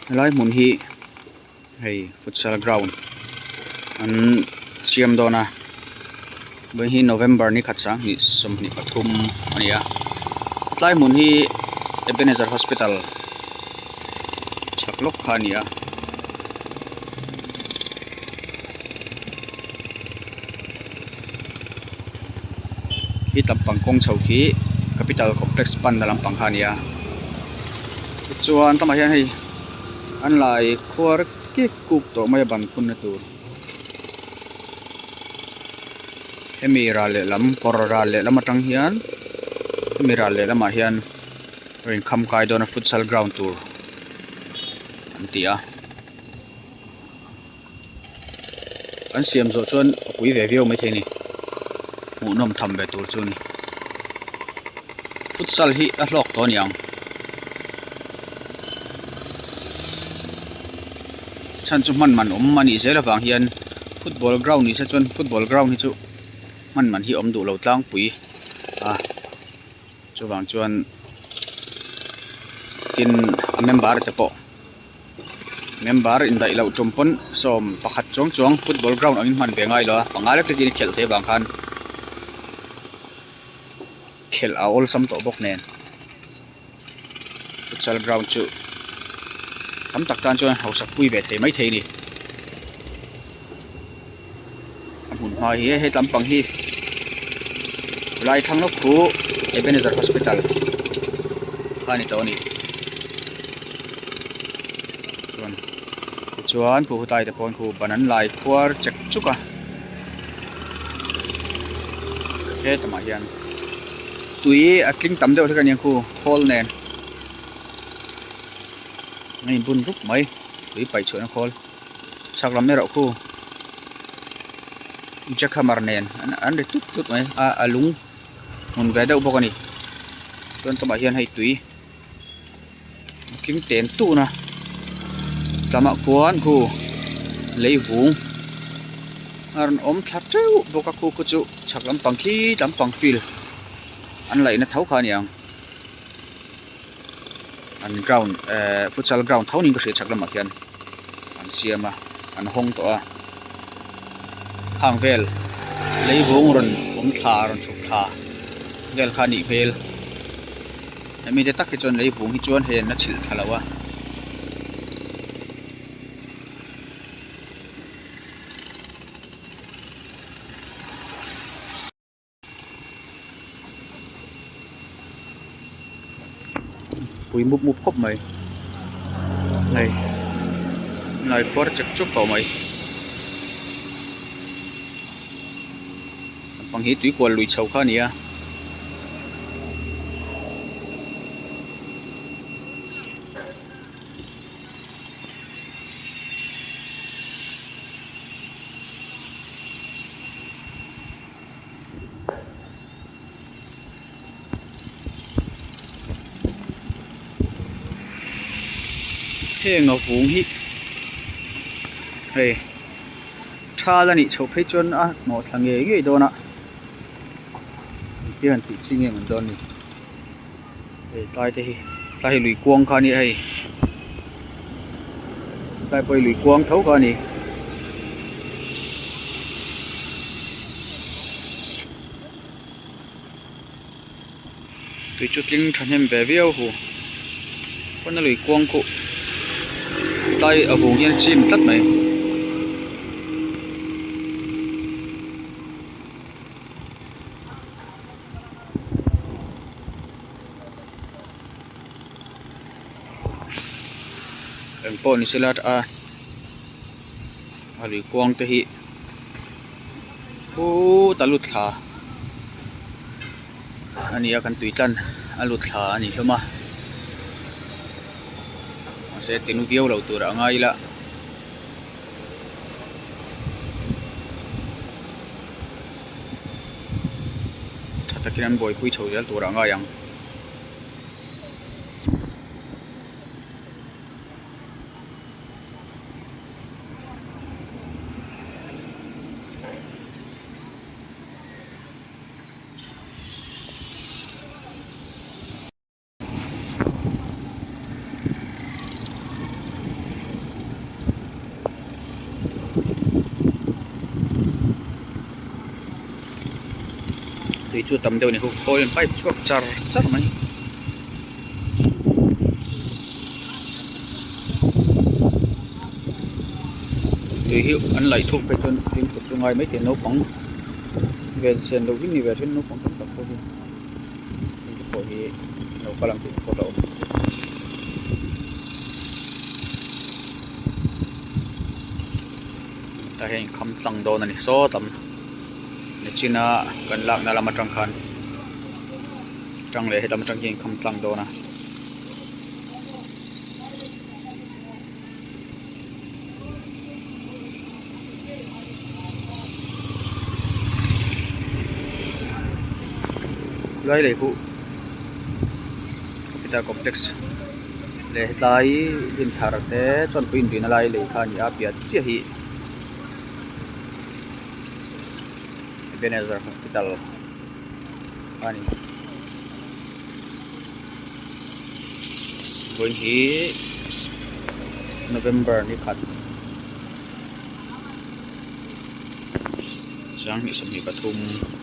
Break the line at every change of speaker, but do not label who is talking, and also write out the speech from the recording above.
Helai hmun hi hei futsal ground an siam dawn a vawiin hi November ni khat sanghnih 23 a ni a tlai hmun hi Ebenezer hospital chhak lawk kha a ni a. Khi lampang kawng chho khi capital complex panna lampang kha a ni a tichuan tlangah hian hei an lai khuar kik kuk tawh mai a ban phunna tur hemi ral lehlam kawr ral lehlam atang hian hemi ral lehlamah hian rawn inkham kai dawn a futsal ground tur an ti a. An siam zawh chuan a pui ve viau maithei a ni hmuhnawm tham ve tur chu a ni futsal hi a hlawk tawh a ni ang chhan chu hman man awm a nih zel avang hian football ground ni se chuan football ground hi chu hman man hi a awm duh lo tlangpui a chuvang chuan tin a member te pawh. Member indaih loh tum pawn sawm pakhat chuang chuang football ground angin hman ve ngai lo a panga lek takin a khelh theih avang khan khelh a awlsam tawh bawk nen futsal ground chu tam tak tan chuan hausak pui ve thei maithei a ni a hmun hma hi he tlampang hi lai thlang lawk khu Ebenezer hospital kha a ni tawh a ni chuan tichuan khu tlai te pawh khu ban an lai khuar chek chuk a hetamah hian tui a tling tam deuh hlek a ni ang khu khawl nen a inbun rup mai tui paih chhuahna khawl. Chhak lam erawh khu jack hammer nen an ri tut tut mai a a lung hmun ve deuh bawk a ni chuan tumah hian hei tui a tling ten tun a tlamah khuan khu lei vung a rawn awm thla teuh bawk a khu khu chu chhak lampang khi lampang field an laihna tho kha a ni ang. An ground ehh futsal ground tho niin ka hria chhak lamah khian an siam a an hawng tawh a khang vel leivung rawn awm thla rawn chhuk thla vel kha a nih hmel hemi te tak hi chuan leivung hi chuan hei an la chhilh thla lo a. Pui mup mup khawp mai hei hnai khuar chek chuk tawh mai lampang hi tui kual lui chho kha a ni a. Heng a vung hi hei thal a nih chhoh phei chuan a hnawh thla ngei ngei dawn a engtin han tih chi nge mawn dawn ni hei tlai te hi tlai hi lui kuang kha a nia hei tlai pawh hi lui kuang tho kha a ni. Tui chu tling thahnem ve viau hu pawn a lui kuang khuh tlai a vung hian a chim tlat mai. Engpawh ni sela a a lui kuang te hi khuuuta lut thla a ni a kan tui tlan a lut thla a ni hlawm a mahse tinu viau lo tur a ngai ila. Tha takin an buaipui chho zel turah a ngai ang. chu a tam deuh a ni ho khawl in pipe chhuak char char mai. Tui hi an laih thuk phei chuan fimkhur chu ngai maithei naupang ven sen loh hi ni ve thin naupang tam tak pawh hi heng te pawh hi lo kal ang tih pawh a awm. Tah hian in kham tlang dawn a ni sawt ang nichina kan lakna lam atang khan tang leh helam atang hian in kham tlang dawn a. Lai lei huh hospital complex leh hetlai dinthar te chuan pui inrina lai lei kha a ni a piah chiah hi Ebenezer hospital a ni. Vawiin hi November ni khat 2023.